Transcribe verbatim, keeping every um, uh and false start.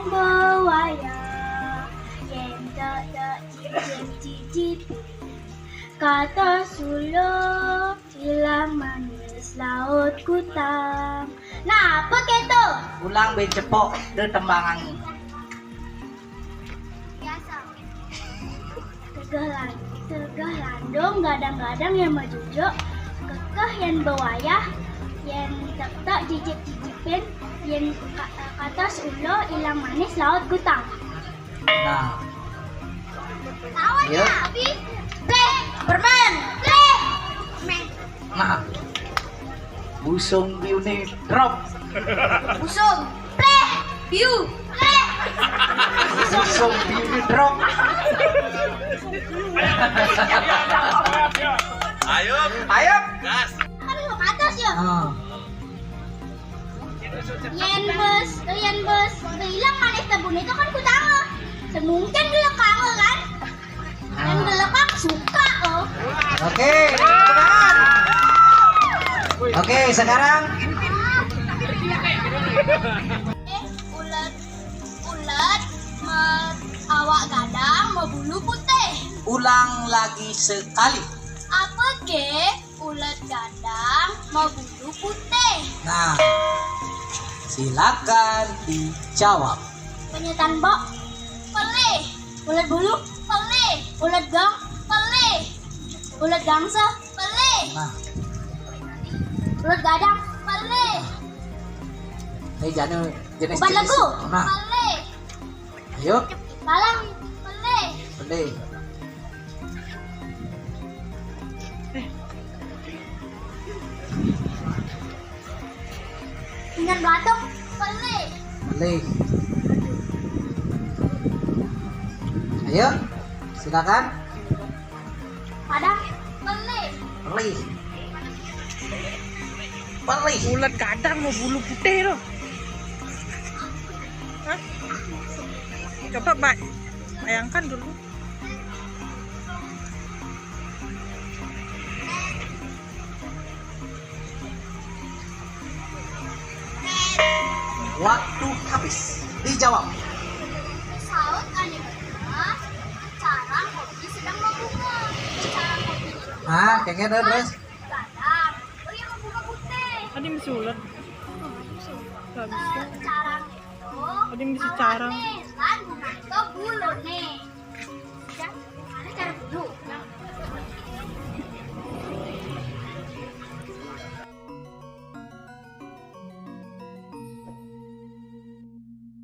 Buaya, yen dak dak cicip cicip, kata sulo, ilang manis laut kutang. Nah, apa keto? Ulang ben cepok, de tembang angin. Biasa. Tegeh lan-, tegeh landung gadang-gadang yang majujuk, kekeh yang bewayah, yang tek-tek jijik-jijipin, yang ka-, katos ulo ilang manis laut kutang. Nah. Lawan ya, Abi. Pleh, permen. Pleh. Permen. Nah. Busung biune drop. Busung. Pleh. Biu. Pleh. Busung biune drop. Ayo. Ayo. Gas. Kan lu ke atas ya? Ah. Yen bos, yen bos, ilang manis tebun itu kan kutang. Semungkin dia kangen kan? Yang gelebak suka, oh. Oke, tepuk tangan. Oke, sekarang. Ulet, ulet, me-, awak gadang, mebulu putih. Ulang lagi sekali. Apa ke? Ulet gadang, mebulu putih. Nah, silakan dijawab. Penyetan bok. Pelih. Ulet bulu. Pelih. Ulet gang. Pelih. Ulet gangsa. Pelih. Nah. Ulet gadang. Pelih. Ini jenis, jenis, ubat jenis legu. Nah. Pelih. Ayo. Palang. Pelih. Pelih. Ikan belatung. Pelih. Pelih. Ayo, silakan. Padang. Pelih. Pelih. Pelih. Ulet gadang mebulu putih tuh. Hah? Coba, Mbak, bayangkan dulu. Waktu habis. Dijawab. Saut ane bener, carang kopi sedang membunga. Carang kopi itu, ah, kayaknya ada terus. Gadang. Oh iya, membunga putih. Ada yang bisa ulet. Gak bisa. Eh, carang itu. Ada yang bisa carang. Awane, lan bunga itu bulune.